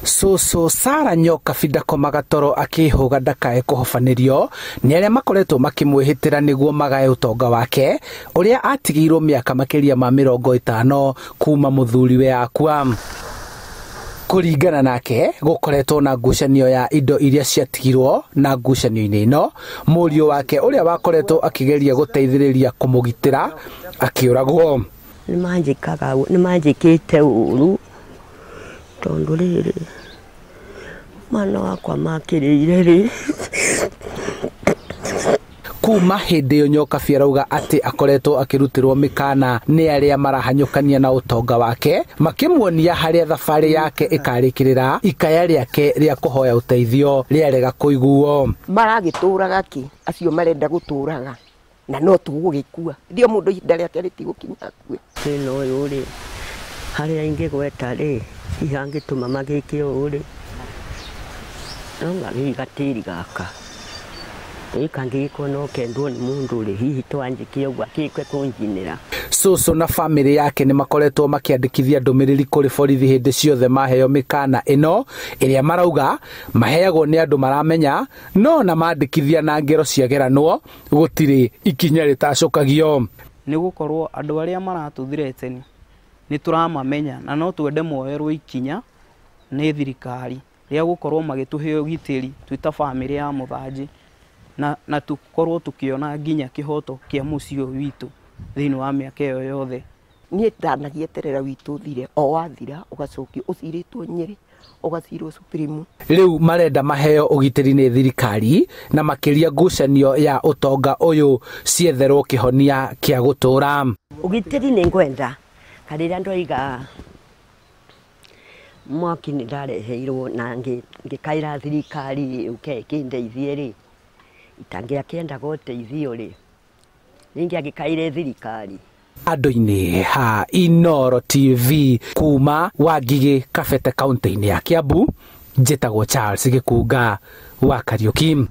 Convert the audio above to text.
Cũcũ Sarah Nyokabi ndakomaga toro akĩhũga ndakae kũhobanĩrio nĩ arĩa makoretwo makĩmwĩhĩtĩra nĩguo magae ũtonga wake ũrĩa atigĩirwo mĩaka makĩria ma 50 kuma mũthuriwe akua. Kũringana nake gũkoretwo na ngucanio ya indo iria ciatigirwo na ngucanio-inĩ ĩno mũriũ wake ũrĩa wakoretwo akĩgeria gũteithĩrĩria kũmũgitĩra akĩũragwo. Nĩmanjĩkĩte ũru tondũ rĩrĩ mwana wakwa makĩrĩire rĩ. Kuma hĩndĩ ĩyo Nyokabi arauga atĩ akoretwo akĩrutĩrwo mĩkana nĩ arĩa marahanyũkania na ũtonga wake makĩmuonia harĩa thabarĩ yake ĩkarĩkĩrĩra ikaya rĩake rĩa kũhoya ũteithio rĩarega kũiguo. Maragĩtũraga kĩ acio marenda gũtũraga na no tũgũgĩkua ndio mũndũ ihinda rĩake rĩtigũkinya akue. Thĩna ũyũ rĩ harĩa ingĩgweta rĩ hihi angĩtũma magĩke ũũ rĩ no ngagĩiga tĩri gaka kangĩgĩkorwo no kendwo nĩ mũndũ rĩ hihi twanjĩke ũguo akĩke kũnjinĩra. Cũcũ na bamĩrĩ yake nĩ makoretwo makĩandĩkithia ndũmĩrĩri kũrĩ borithi hĩndĩ ciothe maheo mĩkana ĩno ĩrĩa marauga maheagwo nĩ andũ maramenya no na mandĩkithia na ngero ciageranwo gũtirĩ ikinya rĩtacũkagio. Nĩ gũkorwo andũ arĩa maratũthireteni nĩ tũramamenya na no twende moerwo ikinya nĩ thirikari rĩa gũkorwo magĩtũhe ũgitĩri twĩ ta bamĩrĩ ya Mũthanji na tũkorwo tũkĩona nginya kĩhoto kĩa mũciĩ ũyũ witũ thĩinĩ wa mĩaka ĩyo yothe. Niĩ ndanagĩeterera witũ ũthire o wathira ũgacokio ũcirĩtwo Nyĩrĩ ũgacirwo Supreme. Rĩu marenda maheo ũgitĩri nĩ thirikari na makĩria ngucanio ya ũtonga ũyũ cietherwo kĩhonia kĩa gũtũra. Ũgitĩri nĩ ngwenda karĩrĩa ndoiga mwaki nĩ ndareheirwo na ngĩkaĩra thirikari yũke ĩkĩndeithie rĩ itangĩakĩendaga ũteithio rĩ ningĩagĩkaire thirikari. Andũ-inĩ ha Inooro TV kuma Wangigĩ Kabete kaunti-inĩ ya Kiambu, njĩtagwo Charles Gĩkunga wa Kariũki.